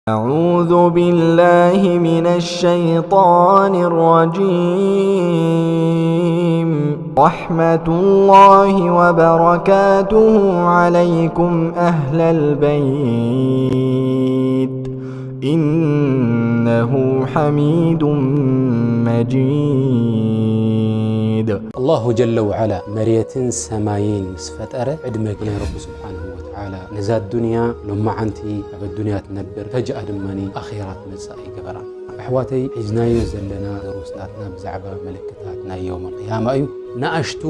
أعوذ بالله من الشيطان الرجيم. رحمة الله وبركاته عليكم أهل البيت. إنه حميد مجيد. ኣላሁ ጀለ ወዓላ መሬትን ሰማይን ምስ ፈጠረ ዕድመ ናይ ረቢ ስብሓንሁ ወተዓላ ነዛ ዱንያ ሎማዓንቲ ኣብ ኣዱንያ ትነብር፣ ፈጅኣ ድማ ኣኼራ ትመጽእ ኣይገበራን። ኣሕዋተይ፣ ሒዝናዮ ዘለና ድሩስ ናትና ብዛዕባ ምልክታት ናይ የውመል ቅያማ እዩ። ንኣሽቱ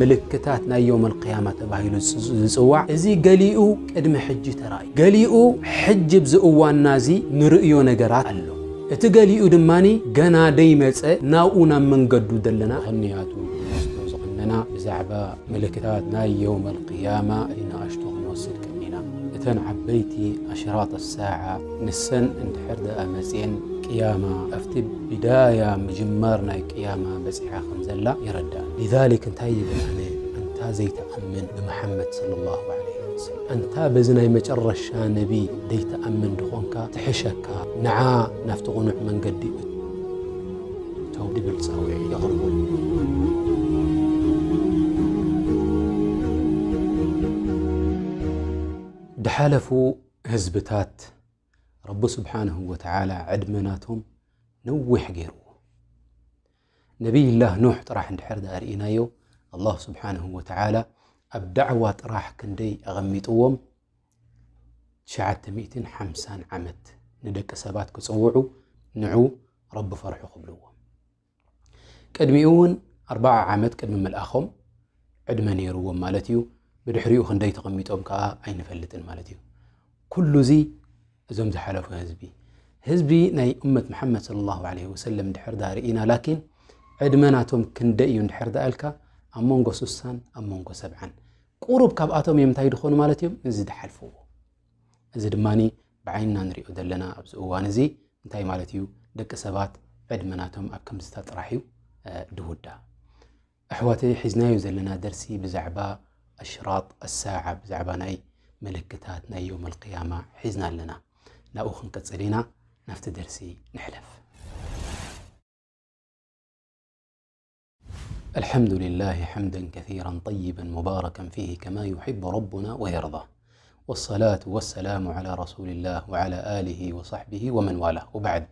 ምልክታት ናይ የውመል ቅያማ ተባሂሉ ዝጽዋዕ፣ እዚ ገሊኡ ቅድሚ ሕጂ ተራእዩ፣ ገሊኡ ሕጂ ኣብዚ እዋንና እዚ ንርእዮ ነገራት ኣሎ። እቲ ገሊኡ ድማ ገና ደይመጸ ናብኡ ናብ መንገዱ ዘለና። ምኽንያቱ ክንወስዶ ዝቐነና ብዛዕባ ምልክታት ናይ የውመል ቅያማ ንኣሽቱ ክንወስድ ቀኒና። እተን ዓበይቲ ኣሽራጥ ሳዓ ንሰን እንድሕር ደኣ መጽየን ቅያማ ኣብቲ ቢዳያ ምጅማር ናይ ቅያማ በጺሓ ከም ዘላ የረድኣና። ሊዛሊክ እንታይ ይብል ኣነ ኣንታ ዘይትኣምን ብመሓመድ ሰለላሁ ዐለይሂ ወሰለም ኣንታ በዚ ናይ መጨረሻ ነቢ ዘይትኣምን ድኾንካ ትሕሸካ ንዓ ናብቲ ቕኑዕ መንገዲ እተው ድብል ጻውዒ የቕርቡ። ድሓለፉ ህዝብታት ረቢ ስብሓንሁ ወተዓላ ዕድመ ናቶም ነዊሕ ገይርዎ። ነቢይላህ ኑሕ ጥራሕ እንድሕር ደኣ ርኢናዮ ኣላህ ስብሓንሁ ወተዓላ ኣብ ዳዕዋ ጥራሕ ክንደይ ኣቐሚጥዎም ትሽዓተ ሚእትን ሓምሳን ዓመት ንደቂ ሰባት ክጽውዑ ንዑ ረቢ ፈርሑ ክብልዎም። ቅድሚኡ እውን ኣርብዓ ዓመት ቅድሚ ምልኣኾም ዕድመ ነይርዎም ማለት እዩ። ብድሕሪኡ ክንደይ ተቐሚጦም ከኣ ኣይንፈልጥን ማለት እዩ። ኩሉ እዚ እዞም ዝሓለፉ ህዝቢ ህዝቢ ናይ እመት መሓመድ ሰለላሁ ዐለይሂ ወሰለም ድሕር ዳ ርኢና ላኪን ዕድመ ናቶም ክንደይ እዩ እንድሕር ዳ ኣልካ ኣብ መንጎ ሱሳን ኣብ መንጎ ሰብዓን ቁሩብ ካብኣቶም እዮም እንታይ ድኾኑ ማለት እዮም እዚ ድሓልፍዎ። እዚ ድማ ብዓይንና ንሪኦ ዘለና ኣብዚ እዋን እዚ እንታይ ማለት እዩ ደቂ ሰባት ዕድመ ናቶም ኣብ ከምዝታ ጥራሕ እዩ ድውዳ። ኣሕዋተይ ሒዝናዮ ዘለና ደርሲ ብዛዕባ ኣሽራጥ ኣሳዓ ብዛዕባ ናይ ምልክታት ናይ የውመል ቅያማ ሒዝና ኣለና። ናብኡ ክንቅጽል ኢና። ናብቲ ደርሲ ንሕለፍ። الحمد لله حمدا كثيرا طيبا مباركا فيه كما يحب ربنا ويرضى والصلاة والسلام على رسول الله وعلى آله وصحبه ومن والاه وبعد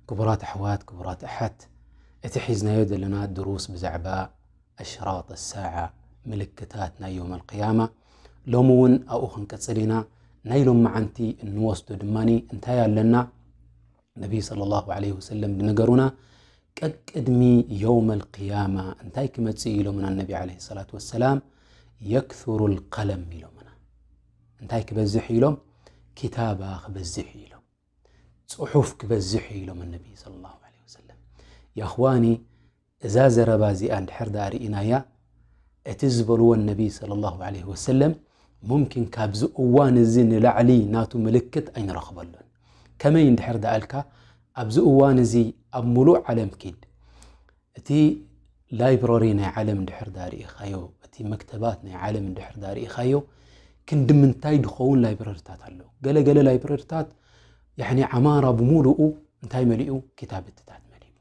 ክቡራት ኣሕዋት ክቡራት ኣሓት እቲ ሒዝናዮ ዘለና ድሩስ ብዛዕባ ኣሽራጥ ሳዓ ምልክታት ናይ የውመል ቅያማ ሎሚ እውን ኣብኡ ክንቅጽል ኢና። ናይ ሎሚ መዓንቲ እንወስዶ ድማ እንታይ ኣለና? ነቢይ ሰለላሁ ዐለይሂ ወሰለም ዝነገሩና ቀቅድሚ የውመል ቅያማ እንታይ ክመጽእ ኢሎምና ነቢ ዐለይሂ ሰላቱ ወሰላም የክሱሩ ልቀለም ኢሎምና። እንታይ ክበዝሕ ኢሎም? ኪታባ ክበዝሕ ኢሎም። ጽሑፍ ክበዝሕ ኢሎም ነቢ ሰለላሁ ዐለይሂ ወሰለም። ያኽዋኒ እዛ ዘረባ እዚኣ እንድሕር ደኣ ርኢናያ እቲ ዝበልዎ ነቢ ሰለላሁ ዐለይሂ ወሰለም ሙምኪን ካብዚ እዋን እዚ ንላዕሊ ናቱ ምልክት ኣይንረኽበሉን። ከመይ እንድሕር ደኣልካ ኣብዚ እዋን እዚ ኣብ ሙሉእ ዓለም ኪድ እቲ ላይብረሪ ናይ ዓለም እንድሕር ደኣ ርኢኻዮ እቲ መክተባት ናይ ዓለም እንድሕር ደኣ ርኢኻዮ ክንዲ ምንታይ ድኸውን ላይብረሪታት ኣለዉ። ገለ ገለ ላይብረሪታት ያኒ ዓማራ ብሙሉኡ እንታይ መሊኡ ኪታብትታት መሊኡ።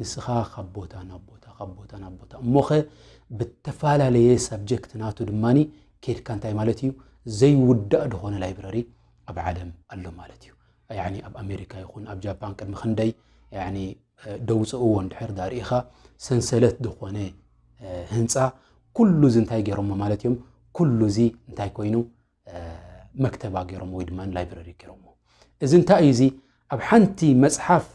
ንስኻ ካብ ቦታ ናብ ቦታ ካብ ቦታ ናብ ቦታ እሞኸ ብተፈላለየ ሳብጀክት ናቱ ድማ ኬድካ እንታይ ማለት እዩ ዘይውዳእ ድኾነ ላይብረሪ ኣብ ዓለም ኣሎ ማለት እዩ። ያኒ ኣብ ኣሜሪካ ይኹን ኣብ ጃፓን ቅድሚ ክንደይ ያኒ ደውፅእዎ እንድሕር ዳ ርኢኻ ሰንሰለት ዝኾነ ህንፃ ኩሉ እዚ እንታይ ገይሮሞ ማለት እዮም ኩሉ እዚ እንታይ ኮይኑ መክተባ ገይሮሞ ወይ ድማ ላይብረሪ ገይሮሞ። እዚ እንታይ እዩ እዚ ኣብ ሓንቲ መፅሓፍ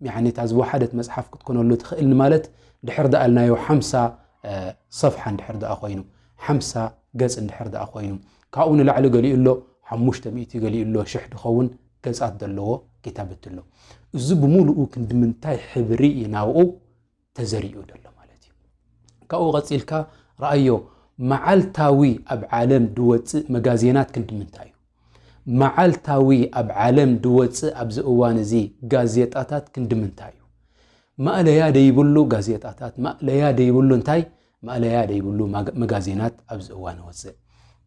ያኒ እታ ዝወሓደት መፅሓፍ ክትኮነሉ ትኽእል ንማለት ድሕር ደኣልናዮ ሓምሳ ሰፍሓ እንድሕር ደኣ ኮይኑ ሓምሳ ገፅ እንድሕር ደኣ ኮይኑ ካብኡ ንላዕሊ ገሊኡ ኣሎ ሓሙሽተ ሚእቲ ገሊኡ ኣሎ ሽሕ ድኸውን ገፃት ዘለዎ ኪታብት ኣሎ። እዚ ብምሉኡ ክንዲ ምንታይ ሕብሪ እዩ ናብኡ ተዘሪኡ ዘሎ ማለት እዩ። ካብኡ ቀፂልካ ረኣዮ መዓልታዊ ኣብ ዓለም ድወፅእ መጋዜናት ክንዲ ምንታይ እዩ? መዓልታዊ ኣብ ዓለም ድወፅእ ኣብዚ እዋን እዚ ጋዜጣታት ክንዲ ምንታይ እዩ? ማእለያ ደይብሉ ጋዜጣታት ማእለያ ደይብሉ እንታይ ማእለያ ደይብሉ መጋዜናት ኣብዚ እዋን ወፅእ።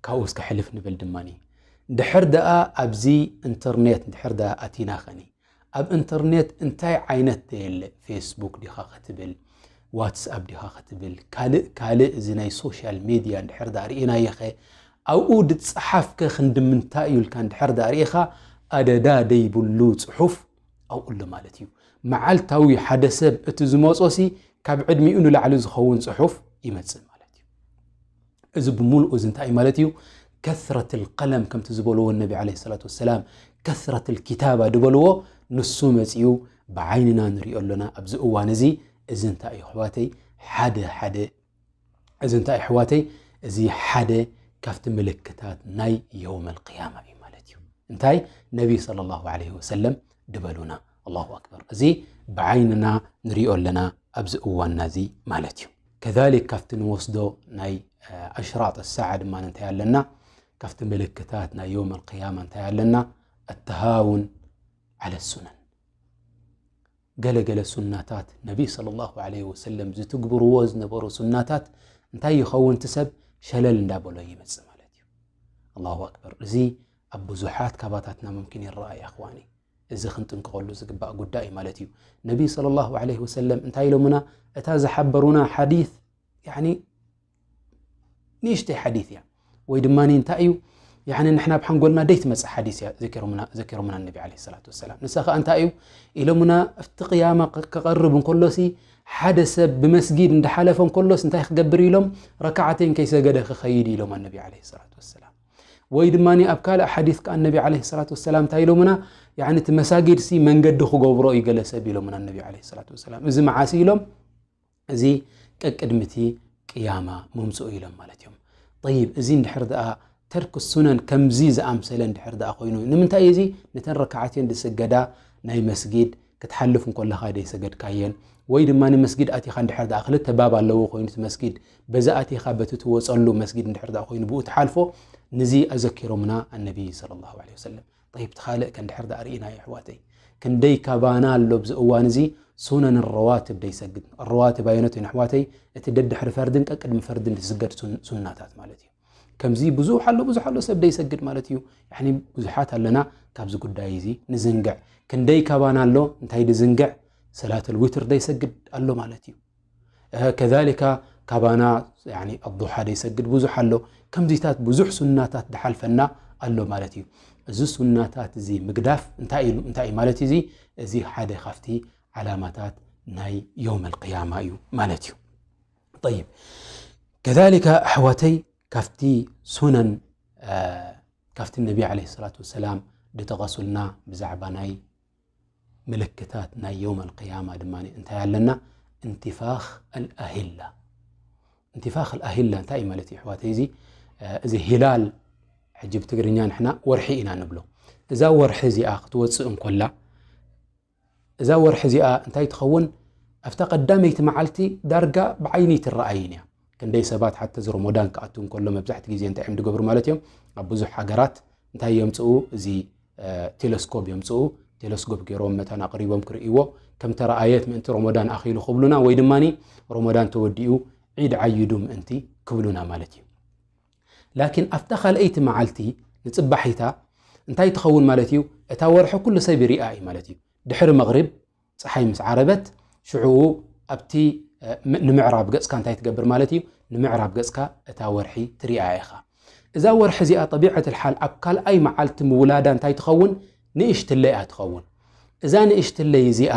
ካብኡ እስከ ሕልፍ ንብል ድማ ድሕር ደኣ ኣብዚ ኢንተርኔት ድሕር ደኣ ኣቲና ኸኒ፣ ኣብ ኢንተርኔት እንታይ ዓይነት ደየለ፣ ፌስቡክ ዲኻ ክትብል፣ ዋትስኣፕ ዲኻ ክትብል፣ ካልእ ካልእ እዚ ናይ ሶሻል ሜድያ ድሕር ደኣ ርኢናዮ ኸ፣ ኣብኡ ድጸሓፍከ ክንዲ ምንታይ እዩ ኢልካ ድሕር ደኣ ርኢኻ፣ ኣደዳ ደይብሉ ጽሑፍ ኣብኡ ኣሎ ማለት እዩ። መዓልታዊ ሓደ ሰብ እቲ ዝመጾሲ ካብ ዕድሚኡ ንላዕሊ ዝኸውን ጽሑፍ ይመጽእ ማለት እዩ። እዚ ብምሉኡ እዚ እንታይ ማለት እዩ? ከስረት ልቀለም ከምቲ ዝበልዎ ነቢ ዓለይሂ ሰላቱ ወሰላም፣ ከስረት ልኪታባ ዝበልዎ ንሱ መጺኡ ብዓይንና ንሪኦ ኣሎና ኣብዚ እዋን እዚ። እዚ እንታይ እዩ ኣሕዋተይ? ሓደ ሓደ እዚ እንታይ ኣሕዋተይ? እዚ ሓደ ካብቲ ምልክታት ናይ የውመል ቅያማ እዩ ማለት እዩ። እንታይ ነቢ ሰለላሁ ዐለይሂ ወሰለም ድበሉና? ኣላሁ ኣክበር። እዚ ብዓይንና ንሪኦ ኣለና ኣብዚ እዋንና እዚ ማለት እዩ። ከዛሊክ ካብቲ ንወስዶ ናይ ኣሽራጥ ሰዓ ድማ እንታይ ኣለና? ካብቲ ምልክታት ናይ የውመል ቅያማ እንታይ ኣለና? ኣተሃውን ዐለ ሱነን። ገለገለ ሱናታት ነቢ ሰለላሁ ዐለይሂ ወሰለም ዝትግብርዎ ዝነበሩ ሱናታት እንታይ ይኸውን? እቲ ሰብ ሸለል እንዳበሎ ይመጽእ ማለት እዩ። ኣላሁ ኣክበር። እዚ ኣብ ብዙሓት ካባታትና ሙምኪን ይረኣ እዩ ኣኽዋኒ። እዚ ክንጥንቀቐሉ ዝግባእ ጉዳይ እዩ ማለት እዩ። ነቢ ሰለላሁ ዐለይሂ ወሰለም እንታይ ኢሎምና? እታ ዝሓበሩና ሓዲስ ያኒ ንእሽተይ ሓዲስ እያ። ወይ ድማ እንታይ እዩ ያኒ ንሕና ኣብ ሓንጎልና ደይትመጽእ ሓዲስ እያ ዘኪሮምና፣ ዘኪሮምና ነቢ ዓለይሂ ሰላቱ ወሰላም። ንሳ ኸኣ እንታይ እዩ ኢሎምና? ኣብቲ ቅያማ ክ-፣ ክቐርብ እንከሎሲ ሓደ ሰብ ብመስጊድ እንዳሓለፈ እንከሎስ እንታይ ክገብር ኢሎም? ረካዓተይን ከይሰገደ ክኸይድ ኢሎም ኣነቢ ዓለይሂ ሰላቱ ወሰላም። ወይ ድማ ኣብ ካልእ ሓዲስ ከኣ ነቢ ዓለይሂ ሰላቱ ወሰላም እንታይ ኢሎምና? ያኒ እቲ መሳጊድሲ መንገዲ ክገብሮ እዩ ገለ ሰብ ኢሎምና ነቢ ዓለይሂ ሰላቱ ወሰላም። እዚ መዓስ ኢሎም? እዚ ቀቅድሚ እቲ ቅያማ ምምጽኡ ኢሎም ማለት እዮም። ጠይብ፣ እዚ እንድሕር ደኣ ተርክ ሱነን ከምዚ ዝኣምሰለ እንድሕር ደኣ ኮይኑ፣ ንምንታይ እዚ? ነተን ረካዓተን ዝስገዳ ናይ መስጊድ ክትሓልፍ እንከለኻ ደይሰገድካየን፣ ወይ ድማ ንመስጊድ ኣቲኻ እንድሕር ደኣ ክልተ ባብ ኣለዎ ኮይኑ እቲ መስጊድ፣ በዚ ኣቲኻ በቲ ትወጸሉ መስጊድ እንድሕር ደኣ ኮይኑ ብኡ ትሓልፎ፣ ንዚ ኣዘኪሮምና ኣነቢ ሰለላሁ ዐለይሂ ወሰለም። ጠይብ፣ እቲ ካልእ ከ እንድሕር ደኣ ርኢናዮ ኣሕዋተይ፣ ክንደይ ካባና ኣሎ ኣብዚ እዋን እዚ ሱነን ረዋትብ ደይሰግድ? ረዋትብ ኣየኖት እየን ኣሕዋተይ? እቲ ደድሕሪ ፈርድን ቀቅድሚ ፈርድን ዝስገድ ሱን-፣ ሱናታት ማለት እዩ። ከምዚ ብዙሕ ኣሎ፣ ብዙሕ ኣሎ ሰብ ደይሰግድ ማለት እዩ። ያኒ ብዙሓት ኣለና ካብዚ ጉዳይ እዚ ንዝንግዕ። ክንደይ ካባና ኣሎ እንታይ ድዝንግዕ? ሰላተል ዊትር ደይሰግድ ኣሎ ማለት እዩ። እ፣ ከዛሊካ ካባና ያኒ ኣዱሓ ደይሰግድ ብዙሕ ኣሎ። ከምዚታት ብዙሕ ሱናታት ድሓልፈና ኣሎ ማለት እዩ። እዚ ሱናታት እዚ ምግዳፍ እንታይ እዩ፣ እንታይ እዩ ማለት እዩ? እዚ፣ እዚ ሓደ ካብቲ ዓላማታት ናይ የውመል ቅያማ እዩ ማለት እዩ። ጠይብ፣ ከዛሊካ ኣሕዋተይ ካብቲ ሱነን፣ እ፣ ካብቲ ነቢ ዓለይሂ ሰላቱ ወሰላም ድጠቐሱልና ብዛዕባ ናይ ምልክታት ናይ የውመል ቅያማ ድማ እንታይ ኣለና? እንትፋኽ ኣልኣሂላ። እንትፋኽ ኣልኣሂላ እንታይ እዩ ማለት እዩ ኣሕዋተይ? እዚ፣ እ፣ እዚ ሂላል ሕጂ ብትግርኛ ንሕና ወርሒ ኢና ንብሎ። እዛ ወርሒ እዚኣ ክትወፅእ እንኮላ፣ እዛ ወርሒ እዚኣ እንታይ ትኸውን? ኣብታ ቀዳመይቲ መዓልቲ ዳርጋ ብዓይኒ ኣይትረኣይን እያ። ክንደይ ሰባት ሓቲ እዚ ሮሞዳን ክኣቱ እንከሎ መብዛሕቲ ግዜ እንታይ እዮም ዝገብሩ ማለት እዮም? ኣብ ብዙሕ ሃገራት እንታይ የምፅኡ? እዚ፣ እ፣ ቴሌስኮፕ የምፅኡ። ቴሌስኮፕ ገይሮም መታን ኣቕሪቦም ክርእይዎ፣ ከም ተረኣየት ምእንቲ ሮሞዳን ኣኺሉ ክብሉና፣ ወይ ድማ ሮሞዳን ተወዲኡ ዒድ ዓይዱ ምእንቲ ክብሉና ማለት እዩ። ላኪን ኣብታ ካልኣይቲ መዓልቲ ንጽባሒታ እንታይ ትኸውን ማለት እዩ? እታ ወርሒ ኩሉ ሰብ ይሪኣ እዩ ማለት እዩ። ድሕሪ መቕሪብ ጸሓይ ምስ ዓረበት፣ ሽዑኡ ኣብቲ፣ እ፣ ም-፣ ንምዕራብ ገጽካ እንታይ ትገብር ማለት እዩ? ንምዕራብ ገጽካ እታ ወርሒ ትሪኣ ኢኻ። እዛ ወርሒ እዚኣ ጠቢዐት ልሓል ኣብ ካልኣይ መዓልቲ ምውላዳ እንታይ ትኸውን? ንእሽትለይ እያ ትኸውን። እዛ ንእሽትለይ እዚኣ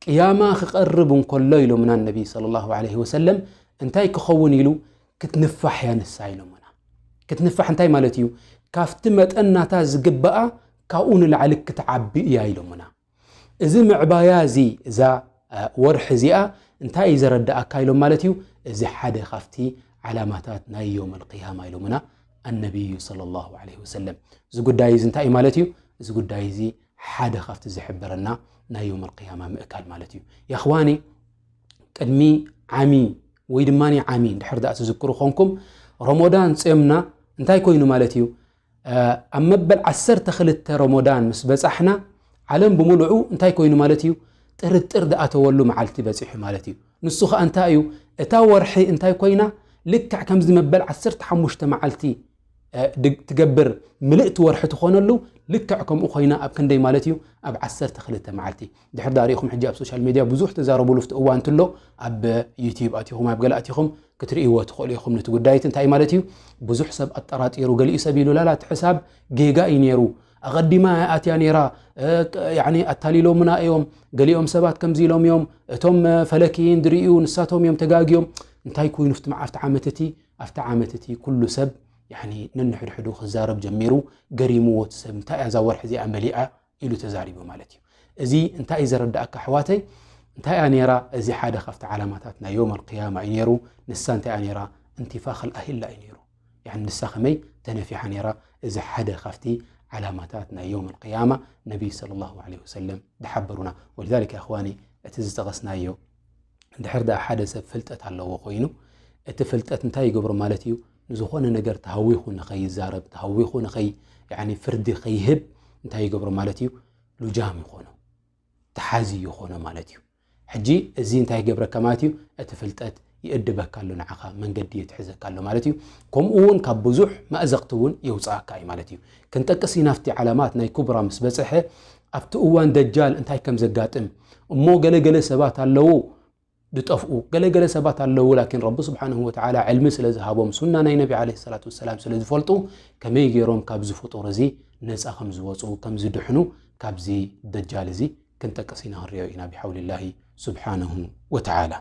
ቅያማ ክቐርብ እንከሎ ኢሎምና ነቢ ሰለላሁ ዐለይሂ ወሰለም እንታይ ክኸውን ኢሉ? ክትንፋሕ እያ ንሳ ኢሎምና። ክትንፋሕ እንታይ ማለት እዩ? ካብቲ መጠን ናታ ዝግበኣ ካብኡ ንላዕሊ ክትዓቢ እያ ኢሎምና። እዚ ምዕባያ እዚ፣ እዛ፣ እ፣ ወርሒ እዚኣ እንታይ እዩ ዘረዳእካ ኢሎም ማለት እዩ? እዚ ሓደ ካብቲ ዓላማታት ናይ የውመል ቅያማ ኢሎምና ኣነቢዩ ሰለላሁ ዐለይሂ ወሰለም። እዚ ጉዳይ እዚ እንታይ እዩ ማለት እዩ? እዚ ጉዳይ እዚ ሓደ ካብቲ ዝሕብረና ናይ የውመል ቅያማ ምእካል ማለት እዩ። የኽዋኒ፣ ቅድሚ ዓሚ ወይ ድማ ዓሚ እንድሕር ደኣ ትዝክሩ ኾንኩም፣ ረሞዳን ጾምና እንታይ ኮይኑ ማለት እዩ? እ፣ ኣብ መበል ዓሰርተ ክልተ ረሞዳን ምስ በጻሕና፣ ዓለም ብምሉኡ እንታይ ኮይኑ ማለት እዩ? ጥርጥር ዝኣተወሉ መዓልቲ በጺሑ ማለት እዩ። ንሱ ኸኣ እንታይ እዩ? እታ ወርሒ እንታይ ኮይና? ልክዕ ከምዚ መበል ዓሰርተ ሓሙሽተ መዓልቲ፣ ትገብር ምልእቲ ወርሒ ትኾነሉ። ልክዕ ከምኡ ኮይና ኣብ ክንደይ ማለት እዩ? ኣብ ዓሰርተ ክልተ መዓልቲ። ድሕር ዳሪኹም ሕጂ ኣብ ሶሻል ሜድያ ብዙሕ ተዛረቡሉ ፍቲ እዋን ትሎ ኣብ ዩቲዩብ ኣቲኹም ኣብ ገለ ኣቲኹም ክትርእይዎ ትኽእሉ ኢኹም። ነቲ ጉዳይቲ እንታይ ማለት እዩ? ብዙሕ ሰብ ኣጠራጢሩ፣ ገሊኡ ሰብ ኢሉ ላላ እቲ ሕሳብ ጌጋ እዩ ነይሩ፣ ኣቐዲማ ኣትያ ነይራ፣ ኣታሊሎምና እዮም፣ ገሊኦም ሰባት ከምዚ ኢሎም እዮም፣ እቶም ፈለኪይን ድርእዩ ንሳቶም እዮም ተጋግዮም። እንታይ ኮይኑ ፍቲ መዓፍቲ ዓመት እቲ ኣብቲ ዓመት እቲ ኩሉ ሰብ ነንሕድሕዱ ክዛረብ ጀሚሩ። ገሪምዎ እቲ ሰብ እንታይ እያ እዛ ወርሒ እዚኣ መሊኣ ኢሉ ተዛሪቡ ማለት እዩ። እዚ እንታይ እዩ ዘረዳእካ ኣሕዋተይ? እንታይ እያ ነይራ? እዚ ሓደ ካብቲ ዓላማታት ናይ ዮም ኣልቅያማ እዩ ነይሩ። ንሳ እንታይ እያ ነይራ? እንቲፋኽ ኣልኣሂላ እዩ ነይሩ። ንሳ ከመይ ተነፊሓ ነይራ? እዚ ሓደ ካብቲ ዓላማታት ናይ ዮም ኣልቅያማ ነቢይ ሰለላሁ ዐለይሂ ወሰለም ዝሓበሩና። ወሊዛሊክ ኣኽዋኒ እቲ ዝጠቐስናዮ እንድሕር ደኣ ሓደ ሰብ ፍልጠት ኣለዎ ኮይኑ እቲ ፍልጠት እንታይ ይገብሮ ማለት እዩ? ንዝኾነ ነገር ተሃዊኹ ንኸይዛረብ፣ ተሃዊኹ ንኸይ ፍርዲ ከይህብ እንታይ ይገብሮ ማለት እዩ? ሉጃም ይኾኖ፣ ተሓዚ ይኾኖ ማለት እዩ። ሕጂ እዚ እንታይ ይገብረካ ማለት እዩ? እቲ ፍልጠት ይእድበካ ኣሎ፣ ንዓኻ መንገዲ የትሕዘካ ኣሎ ማለት እዩ። ከምኡ እውን ካብ ብዙሕ ማእዘቕቲ እውን የውፅኣካ እዩ ማለት እዩ። ክንጠቅስ ኢና ኣብቲ ዓላማት ናይ ኩብራ ምስ በፅሐ ኣብቲ እዋን ደጃል እንታይ ከም ዘጋጥም እሞ ገለገለ ሰባት ኣለዉ ዝጠፍኡ፣ ገለገለ ሰባት ኣለዉ ላኪን ረቢ ስብሓንሁ ወተዓላ ዕልሚ ስለ ዝሃቦም ሱና ናይ ነቢ ዓለይሂ ሰላቱ ወሰላም ስለ ዝፈልጡ ከመይ ገይሮም ካብዚ ፍጡር እዚ ነፃ ከም ዝወፁ ከም ዝድሕኑ ካብዚ ደጃል እዚ ክንጠቅስ ኢና ክንሪኦ ኢና ብሓውልላሂ ስብሓንሁ ወተዓላ።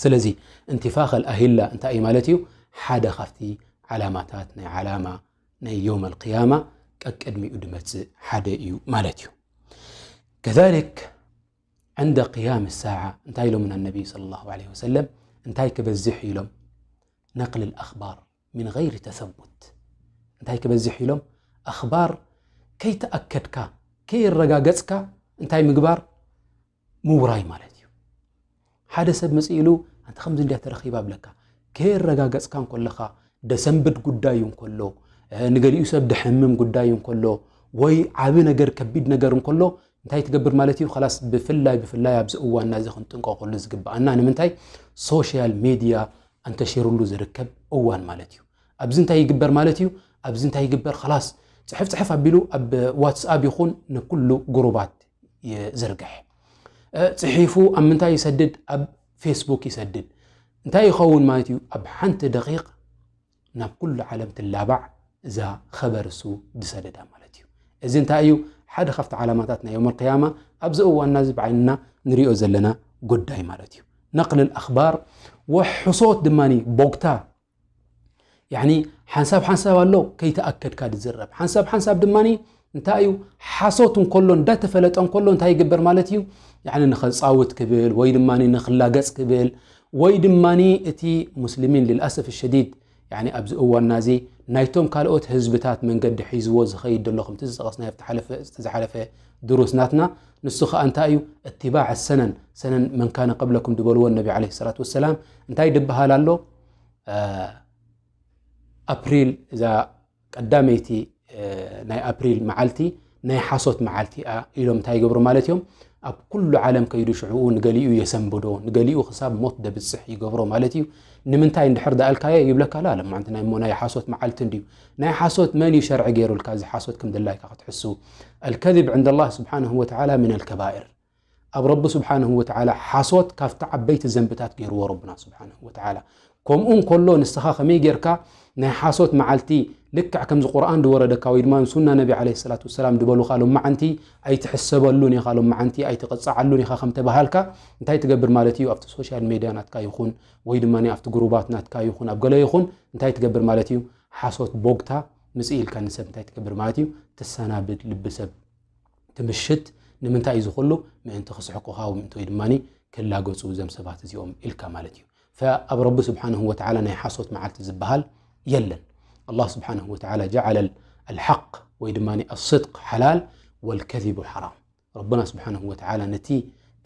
ስለዚ እንቲፋኸል ኣሂላ እንታይ እዩ ማለት እዩ? ሓደ ካብቲ ዓላማታት ናይ ዓላማ ናይ ዮም ኣልቅያማ ቀቅድሚኡ ድመፅእ ሓደ እዩ ማለት እዩ። ከዛሊክ ዕንደ ቅያም ሳዓ እንታይ ኢሎምና ነቢይ ሰለላሁ ዐለይሂ ወሰለም? እንታይ ክበዝሕ ኢሎም? ነቅል ኣኽባር ምን ገይሪ ተሰቡት። እንታይ ክበዝሕ ኢሎም? ኣኽባር ከይተኣከድካ ከየረጋገፅካ እንታይ ምግባር? ምውራይ ማለት እዩ። ሓደ ሰብ መፅእ ኢሉ ኣንተ ከምዚ እንድያ ተረኺባ ብለካ ከየረጋገፅካ እንኮለኻ ደሰንብድ ጉዳይ እንከሎ ንገሊኡ ሰብ ደሐምም ጉዳይ እንከሎ ወይ ዓቢ ነገር ከቢድ ነገር እንከሎ እንታይ ትገብር ማለት እዩ? ላስ ብፍላይ ብፍላይ ኣብዚ እዋንና እዚ ክንጥንቀቁሉ ዝግብኣና ንምንታይ ሶሻል ሜድያ ኣንተሽርሉ ዝርከብ እዋን ማለት እዩ። ኣብዚ እንታይ ይግበር ማለት እዩ? ኣብዚ እንታይ ይግበር? ላስ ፅሕፍ ፅሕፍ ኣቢሉ ኣብ ዋትስኣፕ ይኹን ንኩሉ ጉሩባት ይዝርግሕ። ፅሒፉ ኣብ ምንታይ ይሰድድ? ኣብ ፌስቡክ ይሰድድ። እንታይ ይኸውን ማለት እዩ? ኣብ ሓንቲ ደቂቕ ናብ ኩሉ ዓለም ትላባዕ እዛ ኸበር እሱ ዝሰደዳ ማለት እዩ። እዚ እንታይ እዩ? ሓደ ካብቲ ዓላማታት ናይ ዮም ኣልቅያማ ኣብዚ እዋንና እዚ ብዓይንና ንሪኦ ዘለና ጉዳይ ማለት እዩ። ነቅል ኣኽባር ወሕሶት ድማ ቦግታ ያኒ ሓንሳብ ሓንሳብ ኣሎ ከይተኣከድካ ዝዝረብ ሓንሳብ ሓንሳብ ድማ እንታይ እዩ ሓሶት እንከሎ እንዳተፈለጠ እንከሎ እንታይ ይግበር ማለት እዩ ያኒ ንኸፃውት ክብል ወይ ድማ ንኽላገፅ ክብል ወይ ድማ እቲ ሙስሊሚን ልልኣሰፍ ሸዲድ ያኒ ኣብዚ እዋንና እዚ ናይቶም ካልኦት ህዝብታት መንገዲ ሒዝዎ ዝኸይድ ዘሎ ከምቲ ዝጠቐስናዮ ኣብቲ ዝሓለፈ ድሩስ ናትና ንሱ ከዓ እንታይ እዩ እትባዕ ሰነን ሰነን መን ካነ ቀብለኩም ዝበልዎ ነቢ ለ ሰላት ወሰላም እንታይ ድበሃል ኣሎ ኣፕሪል እዛ ቀዳመይቲ ናይ ኣፕሪል መዓልቲ ናይ ሓሶት መዓልቲ እያ ኢሎም እንታይ ይገብሩ ማለት እዮም ኣብ ኩሉ ዓለም ከይዱ ሽዕኡ ንገሊኡ የሰንብዶ ንገሊኡ ክሳብ ሞት ደብፅሕ ይገብሮ ማለት እዩ ንምንታይ እንድሕር ደኣልካዮ ይብለካ ላ ለማዓንቲ ናይ እሞ ናይ ሓሶት መዓልቲ እንድዩ ናይ ሓሶት መን እዩ ሸርዒ ገይሩልካ እዚ ሓሶት ከም ድላይካ ክትሕሱ الكذب عند الله سبحانه وتعالى من الكبائر ኣብ ረቢ ስብሓንሁ ወተዓላ ሓሶት ካብቲ ዓበይቲ ዘንብታት ገይርዎ ረብና ስብሓንሁ ወተዓላ ከምኡ እንከሎ ንስኻ ከመይ ጌርካ ናይ ሓሶት መዓልቲ ልክዕ ከምዚ ቁርኣን ዝወረደካ ወይ ድማ ሱና ነቢ ለ ሰላት ወሰላም ዝበሉኻ ሎመዓንቲ ኣይትሕሰበሉን ኢኻ ሎመዓንቲ ኣይትቕፃዓሉን ኢኻ ከም ተባሃልካ እንታይ ትገብር ማለት እዩ ኣብቲ ሶሻል ሜድያ ናትካ ይኹን ወይ ድማ ኣብቲ ግሩባት ናትካ ይኹን ኣብ ገለ ይኹን እንታይ ትገብር ማለት እዩ ሓሶት ቦግታ ምፅእ ኢልካ ንሰብ እንታይ ትገብር ማለት እዩ ትሰናብድ ልቢ ሰብ ትምሽት ንምንታይ እዩ ዝኹሉ ምእንቲ ክስሕቁኻ ምእንቲ ወይ ድማ ክላገፁ እዞም ሰባት እዚኦም ኢልካ ማለት እዩ ኣብ ረቢ ስብሓንሁ ወተዓላ ናይ ሓሶት መዓልቲ ዝበሃል የለን ኣላህ ስብሓንሁ ወተዓላ ጀዓለ ኣልሓቅ ወይ ድማ ኣስድቅ ሓላል ወልከዚቡ ሓራም ረብና ስብሓንሁ ወተዓላ ነቲ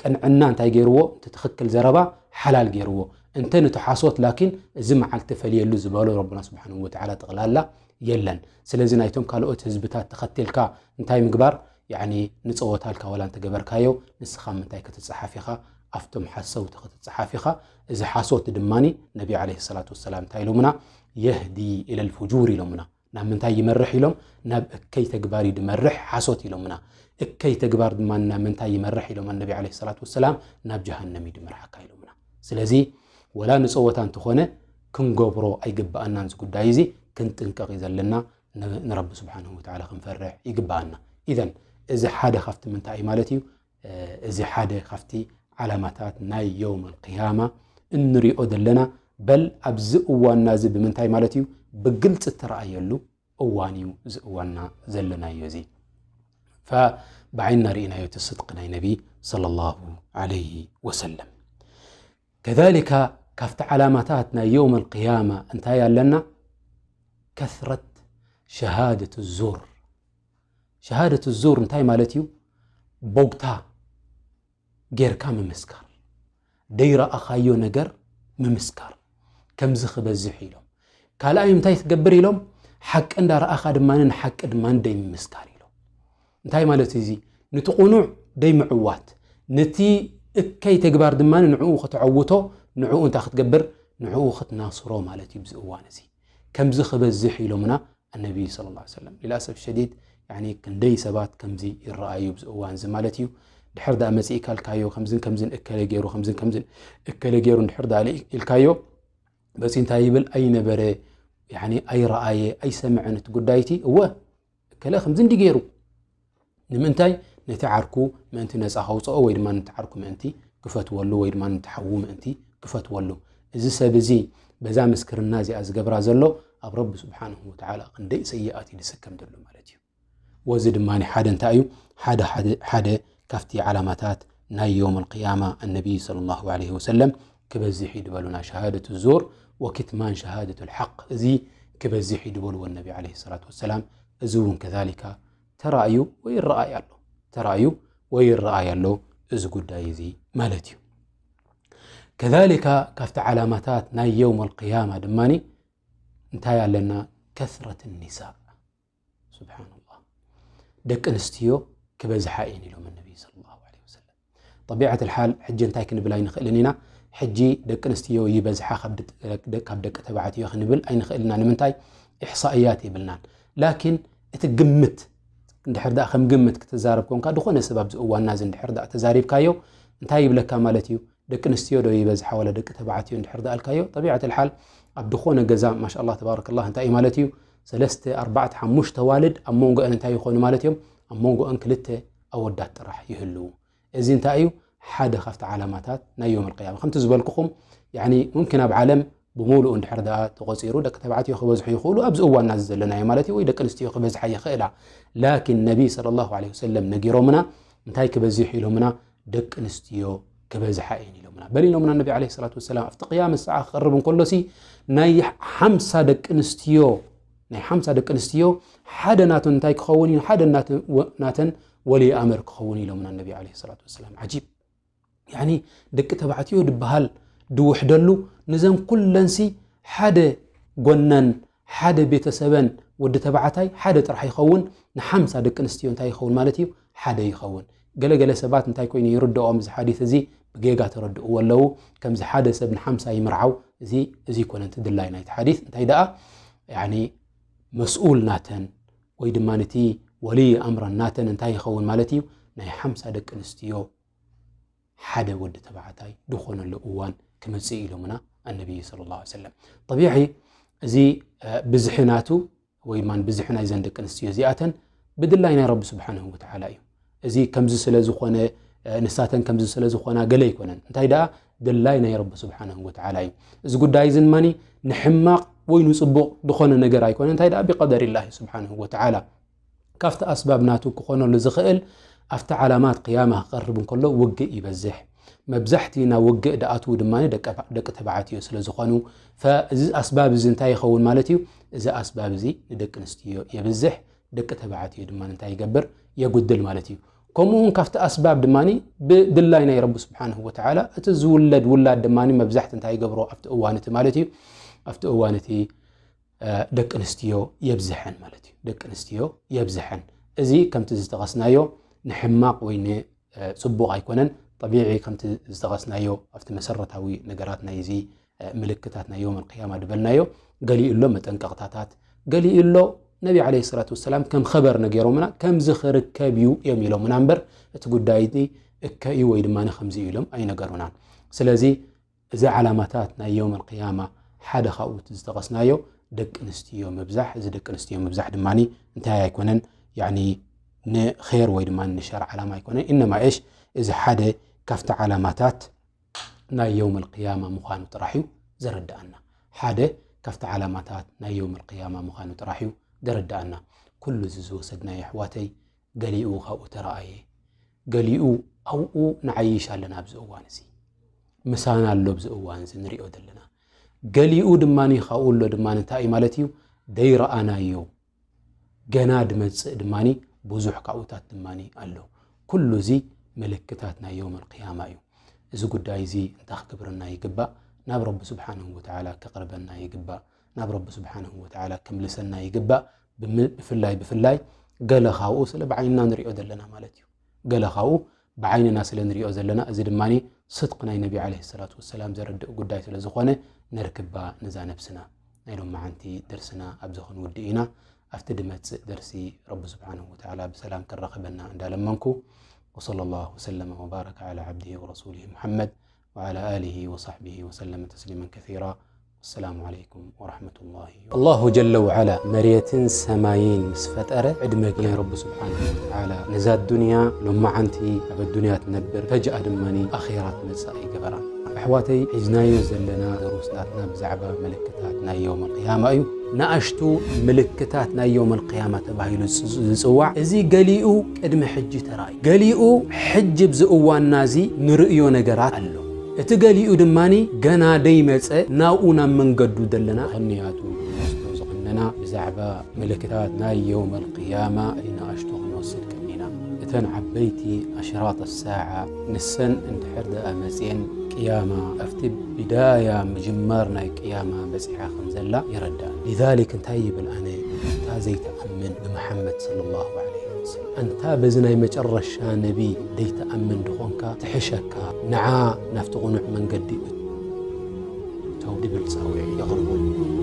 ቅንዕና እንታይ ገይርዎ እቲ ትኽክል ዘረባ ሓላል ገይርዎ እንተ ነቲ ሓሶት ላኪን እዚ መዓልቲ ፈልየሉ ዝበሎ ረብና ስብሓንሁ ወተዓላ ጠቕላላ የለን ስለዚ ናይቶም ካልኦት ህዝብታት ተኸቲልካ እንታይ ምግባር ያኒ ንፀወታልካ ዋላ እንተገበርካዮ ንስኻ ምንታይ ክትፀሓፍ ኢኻ ኣብቶም ሓሰውቲ ክትፀሓፍ ኢኻ እዚ ሓሶት ድማ ነቢ ለ ሰላት ወሰላም እንታይ ኢሎምና የህዲ ኢለ ልፍጁር ኢሎምና ናብ ምንታይ ይመርሕ ኢሎም? ናብ እከይ ተግባር እዩ ድመርሕ፣ ሓሶት ኢሎምና። እከይ ተግባር ድማ ናብ ምንታይ ይመርሕ ኢሎም? ኣነቢ ዓለይሂ ሰላቱ ወሰላም ናብ ጀሃነም እዩ ድመርሓካ ኢሎምና። ስለዚ ወላ ንፀወታ እንተኾነ ክንገብሮ ኣይግብኣናን። እዚ ጉዳይ እዚ ክንጥንቀቕ እዩ ዘለና። ን-፣ ንረቢ ስብሓንሁ ወተዓላ ክንፈርሕ ይግብኣና። ኢዘን እዚ ሓደ ካብቲ ምንታይ እዩ ማለት እዩ? እዚ ሓደ ካብቲ ዓላማታት ናይ የውም ኣልቅያማ እንሪኦ ዘለና። በል ኣብዚ እዋንና እዚ ብምንታይ ማለት እዩ ብግልፂ እተረኣየሉ እዋን እዩ፣ እዚ እዋንና ዘለናዮ እዚ። ፈብዓይንና ርኢናዮ እቲ ስድቂ ናይ ነቢ ሰለላሁ ዓለይሂ ወሰለም። ከዛሊካ ካብቲ ዓላማታት ናይ የውም ኣልቅያማ እንታይ ኣለና? ከስረት ሸሃደት ዙር። ሸሃደት ዙር እንታይ ማለት እዩ? ቦግታ ጌርካ ምምስካር፣ ደይረኣኻዮ ነገር ምምስካር። ከምዚ ክበዝሕ ኢሎም። ካልኣይ እንታይ ትገብር ኢሎም? ሓቂ እንዳረኣኻ ድማ ንሓቂ ድማ ደይ ምምስካር ኢሎም። እንታይ ማለት እዚ? ነቲ ቁኑዕ ደይ ምዕዋት፣ ነቲ እከይ ተግባር ድማ ንዕኡ ከተዐውቶ፣ ንዕኡ እንታይ ክትገብር? ንዕኡ ክትናስሮ ማለት እዩ። ብዚ እዋን እዚ ከምዚ ክበዝሕ ኢሎምና ኣነቢ ሰለላሁ ዐለይሂ ወሰለም። ሊልኣሰፍ ሸዲድ፣ ያኒ ክንደይ ሰባት ከምዚ ይረኣዩ ኣብዚ እዋን እዚ ማለት እዩ። ድሕር ደኣ መጺእካ ኢልካዮ፣ ከምዝን ከምዝን እከለ ገይሩ፣ ከምዝን ከምዝን እከለ ገይሩ እንድሕር ደኣ ኢልካዮ፣ በጺ እንታይ ይብል? ኣይነበረ፣ ያኒ ኣይረኣየ፣ ኣይሰምዐን እቲ ጉዳይ እቲ። እወ፣ እከለ ከምዚ እንዲ ገይሩ። ንምንታይ? ነቲ ዓርኩ ምእንቲ ነጻ ከውጽኦ ወይ ድማ ነቲ ዓርኩ ምእንቲ ክፈትወሉ ወይ ድማ ነቲ ሓዉ ምእንቲ ክፈትወሉ። እዚ ሰብ እዚ በዛ ምስክርና እዚኣ ዝገብራ ዘሎ ኣብ ረቢ ስብሓንሁ ወተዓላ ክንደይ ሰይኣት እዩ ዝስከም ዘሎ ማለት እዩ። ወዚ ድማ ሓደ እንታይ እዩ? ሓደ፣ ሓደ፣ ሓደ ካብቲ ዓላማታት ናይ የውም ኣልቅያማ ኣነቢ ሰለላሁ ዐለይሂ ወሰለም ክበዝሕ እዩ ዝበሉና ሸሃደቱ ዙር ወኪትማን ሸሃደቱ ልሓቅ። እዚ ክበዝሕ እዩ ዝበልዎ ነቢ ዐለይሂ ሰላቱ ወሰላም። እዚ እውን ከዛሊካ ተራእዩ ወይ ይረኣይ ኣሎ። ተራእዩ ወይ ይረኣይ ኣሎ እዚ ጉዳይ እዚ ማለት እዩ። ከዛሊካ ካብቲ ዓላማታት ናይ የውም ኣልቅያማ ድማ እንታይ ኣለና? ከስረት ኒሳእ። ስብሓንላህ። ደቂ ኣንስትዮ ክበዝሓ እየን ኢሎም ነቢ ሰለላሁ ዐለይሂ ወሰለም። ጠቢዐት ልሓል ሕጂ እንታይ ክንብል ኣይንኽእልን ኢና። ሕጂ ደቂ ኣንስትዮ ይበዝሓ ካብ ደቂ፣ ካብ ደቂ ተባዕትዮ ክንብል ኣይንኽእልን ኢና። ንምንታይ? ኢሕሳእያት የብልናን። ላኪን እቲ ግምት እንድሕር ደኣ ከም ግምት ክትዛረብ ኮንካ፣ ዝኾነ ሰብ ኣብዚ እዋንና እዚ እንድሕር ደኣ ተዛሪብካዮ እንታይ ይብለካ ማለት እዩ? ደቂ ኣንስትዮ ዶ ይበዝሓ ዋላ ደቂ ተባዕትዮ እንድሕር ደኣ ኣልካዮ፣ ጠቢዐት ልሓል ኣብ ዝኾነ ገዛ ማሻኣላህ ተባረከላህ እንታይ እዩ ማለት እዩ? ሰለስተ፣ ኣርባዕተ፣ ሓሙሽተ ዋልድ ኣብ መንጎአን እንታይ ይኾኑ ማለት እዮም? ኣብ መንጎአን ክልተ ኣወዳት ጥራሕ ይህልዉ። እዚ እንታይ እዩ? ሓደ ካብቲ ዓላማታት ናይ የውም ኣልቅያማ። ከምቲ ዝበልኩኹም፣ ያኒ ሙምኪን ኣብ ዓለም ብምሉኡ እንድሕር ደኣ ተቖጺሩ ደቂ ተባዕትዮ ክበዝሑ ይኽእሉ ኣብዚ እዋንና እዚ ዘለናዮ ማለት እዩ፣ ወይ ደቂ ኣንስትዮ ክበዝሓ ይኽእላ። ላኪን ነቢ ሰለላሁ ዐለይሂ ወሰለም ነጊሮምና፣ እንታይ ክበዝሕ ኢሎምና? ደቂ ኣንስትዮ ክበዝሓ እየን ኢሎምና። በል ኢሎምና ነቢ ዐለይሂ ሰላቱ ወሰላም፣ ኣብቲ ቅያመት ሰዓ ክቐርብ እንከሎሲ ናይ ሓምሳ ደቂ ኣንስትዮ፣ ናይ ሓምሳ ደቂ ኣንስትዮ ሓደ ናተን እንታይ ክኸውን እዩ? ሓደ ናተን ወ-፣ ናተን ወልይ ኣምር ክኸውን ኢሎምና ነቢ ዐለይሂ ሰላቱ ወሰላም። ዓጂብ። ያኒ ደቂ ተባዕትዮ ድበሃል ድውሕደሉ፣ ንዘን ኩለንሲ ሓደ ጎነን፣ ሓደ ቤተሰበን፣ ወዲ ተባዕታይ ሓደ ጥራሕ ይኸውን፣ ንሓምሳ ደቂ ኣንስትዮ እንታይ ይኸውን ማለት እዩ? ሓደ ይኸውን። ገለገለ ሰባት እንታይ ኮይኑ ይርድኦም እዚ ሓዲስ እዚ? ብጌጋ ተረድእዎ ኣለዉ። ከምዚ ሓደ ሰብ ንሓምሳ ይምርዓው፣ እዚ፣ እዚ ይኮነ እቲ ድላይ ናይቲ ሓዲስ። እንታይ ደኣ? ያኒ መስኡል ናተን ወይ ድማ ነቲ ወልይ ኣምረን ናተን እንታይ ይኸውን ማለት እዩ? ናይ ሓምሳ ደቂ ኣንስትዮ ሓደ ወዲ ተባዕታይ ዝኾነሉ እዋን ክመጽእ ኢሎምና ኣነቢይ ሰለላሁ ዐለይሂ ወሰለም። ጠቢዒ እዚ፣ እ፣ ብዝሒ ናቱ ወይ ድማ ብዝሒ ናይዘን ደቂ ኣንስትዮ እዚኣተን ብድላይ ናይ ረቢ ስብሓንሁ ወተዓላ እዩ። እዚ ከምዚ ስለ ዝኾነ፣ እ፣ ንሳተን ከምዚ ስለ ዝኾና ገለ ኣይኮነን። እንታይ ደኣ ድላይ ናይ ረቢ ስብሓንሁ ወተዓላ እዩ። እዚ ጉዳይ እዚ ድማ ንሕማቕ ወይ ንጽቡቕ ዝኾነ ነገር ኣይኮነን። እንታይ ደኣ ብቀደሪላሂ ስብሓንሁ ወተዓላ። ካብቲ ኣስባብ ናቱ ክኾነሉ ዝኽእል ኣብቲ ዓላማት ቅያማ ክቐርብ እንከሎ ውግእ ይበዝሕ። መብዛሕቲ ናብ ውግእ ድኣትዉ ድማ ደቂ፣ ደቂ ተባዕትዮ ስለ ዝኾኑ፣ ፈ-፣ እዚ ኣስባብ እዚ እንታይ ይኸውን ማለት እዩ? እዚ ኣስባብ እዚ ንደቂ ኣንስትዮ የብዝሕ፣ ደቂ ተባዕትዮ ድማ እንታይ ይገብር? የጉድል ማለት እዩ። ከምኡ እውን ካብቲ ኣስባብ ድማ ብድላይ ናይ ረቢ ስብሓንሁ ወተዓላ እቲ ዝውለድ ውላድ ድማ መብዛሕቲ እንታይ ይገብሮ ኣብቲ እዋን እቲ ማለት እዩ? ኣብቲ እዋን እቲ እ፣ ደቂ ኣንስትዮ የብዝሐን ማለት እዩ። ደቂ ኣንስትዮ የብዝሐን። እዚ ከምቲ ዝተቐስናዮ ንሕማቕ ወይ ን-፣ እ፣ ጽቡቕ ኣይኮነን። ጠቢዒ ከምቲ ዝተቐስናዮ ኣብቲ መሰረታዊ ነገራት ናይ እዚ፣ እ፣ ምልክታት ናይ የውም ኣልቅያማ ዝበልናዮ፣ ገሊኡ ኣሎ መጠንቀቕታታት፣ ገሊኡ ኣሎ ነቢ ዓለይሂ ሰላቱ ወሰላም ከም ኸበር ነገሮምና፣ ከምዚ ክርከብ እዩ እዮም ኢሎምና እምበር፣ እቲ ጉዳይ እቲ እከ እዩ ወይ ድማ ከምዚ እዩ ኢሎም ኣይነገሩናን። ስለዚ እዚ ዓላማታት ናይ የውመል ቅያማ ሓደ ካብኡ እቲ ዝጠቐስናዮ ደቂ ኣንስትዮ ምብዛሕ፣ እዚ ደቂ ኣንስትዮ ምብዛሕ ድማ እንታይ ኣይኮነን፣ ያኒ ንኸይር ወይ ድማ ንሸር ዓላማ ኣይኮነን። ኢነማ እሽ፣ እዚ ሓደ ካብቲ ዓላማታት ናይ የውመል ቅያማ ምዃኑ ጥራሕ እዩ ዘረድኣና። ሓደ ካብቲ ዓላማታት ናይ የውመል ቅያማ ምዃኑ ጥራሕ እዩ ዘረድኣና። ኩሉ እዚ ዝወሰድናዮ ኣሕዋተይ፣ ገሊኡ ካብኡ ተረኣየ፣ ገሊኡ ኣብኡ ንዓይሽ ኣለና ኣብዚ እዋን እዚ፣ ምሳና ኣሎ ኣብዚ እዋን እዚ ንሪኦ ዘለና። ገሊኡ ድማ ካብኡ ኣሎ ድማ እንታይ እዩ ማለት እዩ? ደይረኣናዮ፣ ገና ድመጽእ ድማ ብዙሕ ካብኡታት ድማ ኣሎ። ኩሉ እዚ ምልክታት ናይ የውመል ቅያማ እዩ። እዚ ጉዳይ እዚ እንታይ ክግብረና ይግባእ? ናብ ረቢ ስብሓንሁ ወተዓላ ከቕርበና ይግባእ። ናብ ረቢ ስብሓንሁ ወተዓላ ከምልሰና ይግባእ። ብም-፣ ብፍላይ፣ ብፍላይ ገለ ካብኡ ስለ ብዓይንና ንሪኦ ዘለና ማለት እዩ። ገለ ካብኡ ብዓይንና ስለ ንሪኦ ዘለና፣ እዚ ድማ ስድቂ ናይ ነቢ ዓለይሂ ሰላቱ ወሰላም ዘረድእ ጉዳይ ስለ ዝኾነ፣ ነርክባ ነዛ ነብስና። ናይ ሎማዓንቲ ደርስና ኣብዚ ክንውድእ ኢና። ኣብቲ ድመጽእ ደርሲ ረቢ ስብሓንሁ ወተዓላ ብሰላም ከራኽበና እንዳለመንኩ፣ وصلى الله وسلم وبارك على عبده ورسوله محمد وعلى آله وصحبه وسلم تسليما كثيرا. والسلام عليكم ورحمة الله. ኣላሁ ጀለ ወዓላ መሬትን ሰማይን ምስ ፈጠረ ዕድመ ገይሩ ረቢ ስብሓንሁ ወተዓላ ነዛ ዱንያ ሎማዓንቲ ኣብ ኣዱንያ ትነብር፣ ፈጅኣ ድማ ኣኼራ ትመጽእ ኣይገበራን። ኣሕዋተይ፣ ሒዝናዮ ዘለና ርኡስ ናትና ብዛዕባ ምልክታት ናይ የውመል ቅያማ እዩ። ንኣሽቱ ምልክታት ናይ የውመል ቅያማ ተባሂሉ ዝጽ-፣ ዝጽዋዕ፣ እዚ ገሊኡ ቅድሚ ሕጂ ተራእዩ፣ ገሊኡ ሕጂ ኣብዚ እዋንና እዚ ንርእዮ ነገራት ኣሎ። እቲ ገሊኡ ድማ ገና ደይመጸ ናብኡ ናብ መንገዱ ዘለና። ኽንያቱ ንወስዶ ዝኽነና ብዛዕባ ምልክታት ናይ የውመል ቅያማ ንኣሽቱ ክንወስድ ቀኒና። እተን ዓበይቲ ኣሽራጥ ሳዓ ንሰን እንድሕር ደኣ መጽየን ቅያማ ኣብቲ ብዳያ ምጅማር ናይ ቅያማ በጺሓ ከም ዘላ የረድኣና። ሊዛሊክ እንታይ ይብል ኣነ እታ ዘይትኣምን ብመሓመድ ሰለላሁ ዐለይሂ ወሰለም፣ ኣንታ በዚ ናይ መጨረሻ ነቢ ደይትኣምን ድኾንካ ትሕሸካ፣ ንዓ ናብቲ ቕኑዕ መንገዲ እቶ ድብል ጻውዒት የቕርቡ።